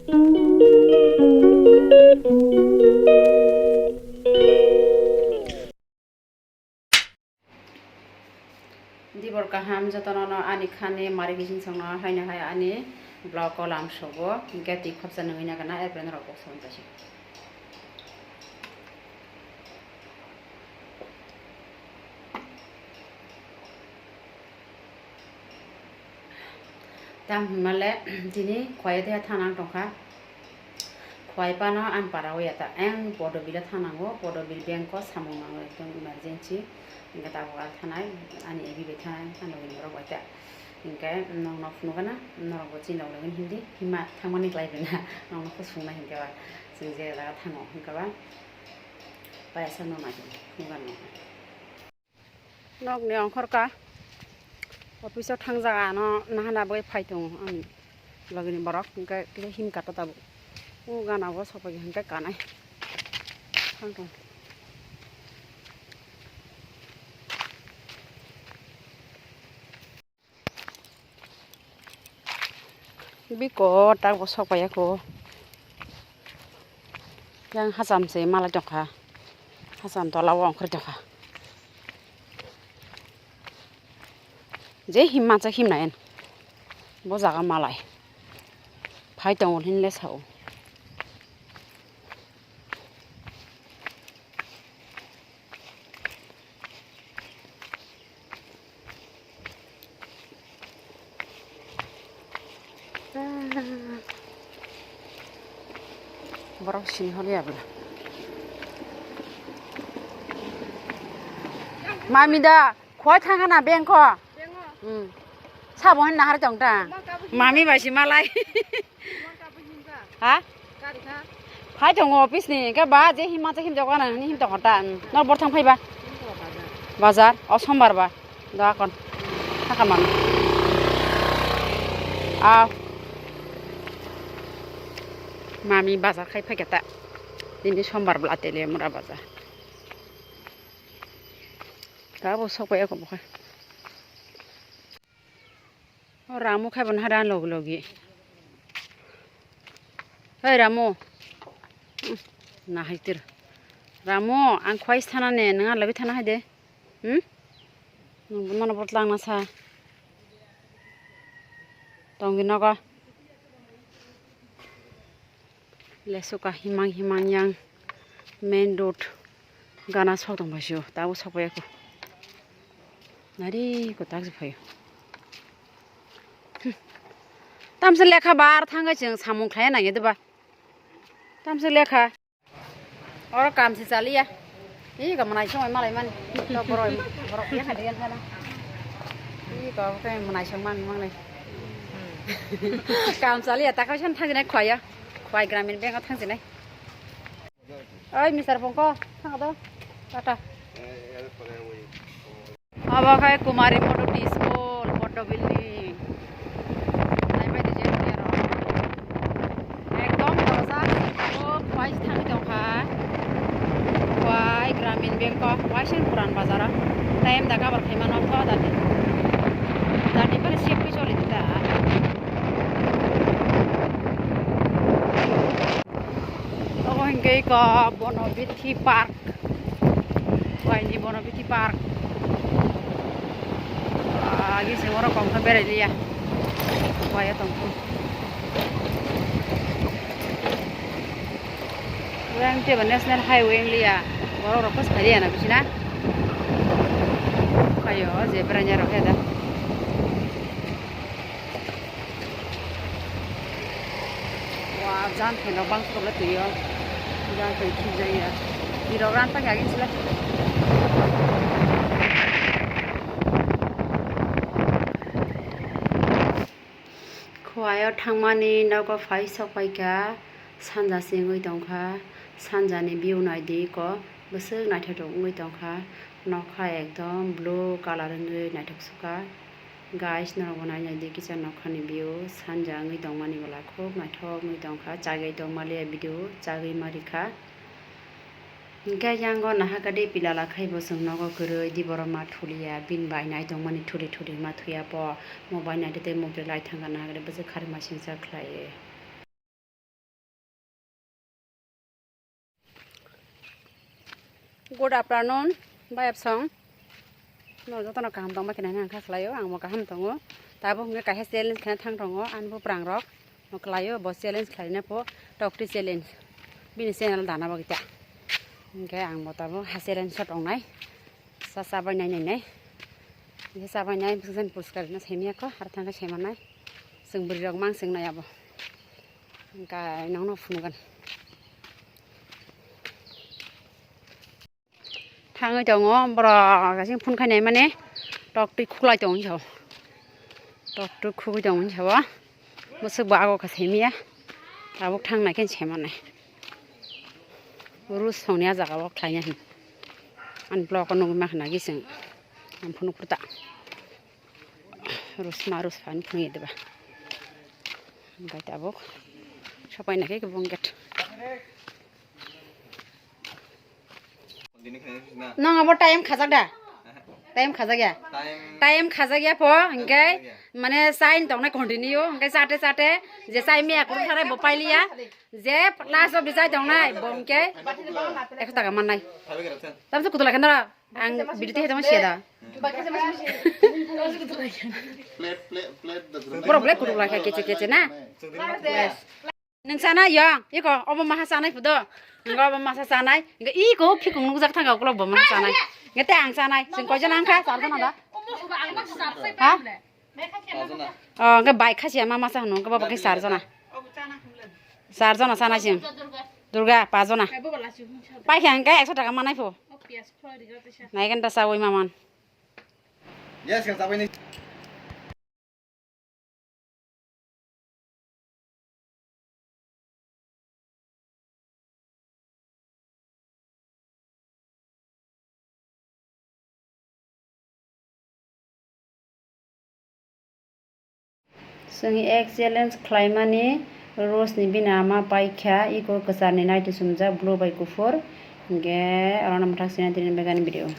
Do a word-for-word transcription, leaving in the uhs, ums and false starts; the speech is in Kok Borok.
Dibor kaham jotono no ani khani mari gising songno haino hai ani vlog o lam sogo, hingke twi khopsa nungui nagana, apple rok kok sabun paisi. Tam hinmale tini khwai de thanang tongkha. Khwai pano ang para o yata. Ang Podobil o thanango, Podobil bank o samung nango ekdom emergency. Hingke tabuk ar thanai, ani ebi bai thanai, ani logi ni borok bai ta. Hingke nokno phunukgana, norok bo chini rok logi hindi, hima thangmani klai rwna, nokno kho sungna hingke ba, chwng je jaga thango hingke ba, paisa no nai phunukgana. Nokni ongkhorka office o thangjaga ano nahana bagwi phai tongo ani logini borok, hwnkhe kisa him kata tabuk. O gana o sokphaikha hwnkhe kanai thang tongo. Biko tak bo sok paiya kho. Yang hacham se malai tongkha. Hacham tola o ongkhor tongkha. Je him mansa him nai. Bo jaga malai. Phai tongo hinle sao. Borok sini hor ya bwla. Mami da, khoi thang na bengko. Hmm. Sabo hin nahar tong ta. Mami bai si malai. Ha? Phai tongo office ni, hingke ba je hima je him jok nang ni him tong ta. Nor bor thang phai ba. Bazar, o sombar ba. Da kon. Thaka man. A. Mami bazar khai phai keta. Tini sombar bla tele mura bazar. Tabo sok pai ako bokha. O Ramu khai bo naha dan logi logi. Hei Ramu. Nahai tir. Ramu, ang khwai sana ne, nang labi thana hai de. Hmm? Nang bono botlang na sa. Tongi nogo. Lesuka himang himang yang main road gana sok tong paisio, tabo sok paiya kho. Nari ko tak se phaio. Hmm. Tamse lekha bar thangai chwng samung khlaiya nangya de ba. Tamse lekha. Oro kam se chaliya. Ih, ka manai songwi malai mani. To borok, borok ya khade yan khana. Ih, ka ke manai song mani manai. Kam chaliya, ta kaisan thangjinai khwaya. Khwai Gramin Bank o thangjinai. Oi, Mister Pongko, thang do. Tata. Abo khai Kumari Modoti School, Poddo Building. Naibai di je aro. Ekdom dorja o khwai thangwi tongkha. Khwai Gramin Bank o, khwai sen puran bazar o. Time da kabar khaima nokho dadi. Dadi pare sep khe choli da. Obo hingke eko Bonobithi Park. Waini Bonobithi Park. Ah, agi sing oro kong khe berai liya. Waya tong khe. Yang te ba National Highway wng liya. Borok rok khe sai liya na bisi na. Kayo je berai rok ya da. Wa, jan thai no bang khe twi o. Jan thai thik jaya. Birok ran pa gari sila. Khowai o thangmani nogo phai sok pai kha, sanja se wngwi tong kha, sanja ni view nai di ko, bwswk naithotok wngwi tong kha, nokha ekdom blue colour wngwi naithok sukha. Guys, norok bo nai nai di kisa nokha ni view, sanja wngwi tong mani bwla khub naithok wngwi tong kha, chagwi tong maliya video, chagwi ma rikha. Hingke yang o nahakade pilala khai bo chwng nogo kwrwi di borok ma thuliya, bini bai nai tongmani thuli thuli ma thuya bo, mo bai nai tei mobile lai thangkha nahakade bwswk kharwi ma singsa khlaiwi. Good afternoon, bayapsong. No jotono kaham tongma khe nai ang kha khlaio, ang bo kaham tongo. Tabuk hwnkhe kaisa challenge khe thang tongo, ani buprang rok no khlaio, bo challenge khlaina pho tokti challenge. Bini channel dana bo kita. Hwnkhe ang bo tabuk ha challenge so tongnai. Sa sa bai nai nai nai. Hwnkhe sa bai nai bwswk jani poriskar no semiya kho, har thang khe semanai. Chwng bwrwi rok mang chwng nai abo. Hwnkhe nongno phunukgwn. Thangwi tongo, borok asing phone khainai mani tok twi khuklai tongo hinwi sao. Tok twi khugwi tongo hinwi sao. Bwswk bo ago kha semiya. Tabuk thang nai khe semanai. Rus songni a jaga o khlaina hin. Ani vlog o nugwi mankha nagwi chwng. Ang phunuk khuta. Rus ma rus phan phunuk diba. Bai tabuk. Sapai nai khe bong gate. Nang abo time khajak da? Time khajak ya? Time khajak ya pho, hingke mane sign tongnai continue, hingke chate chate, je chai miya kuru thare bo pailiya, je last of the chai tongnai, bo hingke ekso taka mannai. Tamse kutula khe nora, ang bidi te hetama siya da. Plate, plate, plate da. Borok belai kutula khe keche keche na. Yes. Nwng chanai yong, iko obo maha chanai phudo. Nwng obo masa chanai. Nwng iko phikung nukjak thangka ukulok bo maha chanai. Nwng te ang chanai. Chwng koijon ang kha? Charjon da? Ha? Oh, nwng bai kha siya ma masa hwnwi, nwng baba khe charjon. Charjon chanai chwng. Durga, pajona. Pai khe ang khe ekso taka manai pho. Nai ganta chawi maman. Yes, khe chawi ni. Chwng egg challenge khlaimani Rose ni bini ama paikha, iko kwcharni naitwi chumjak blue bai kuphur, hinkhe orono mwthak sina tini bagani video.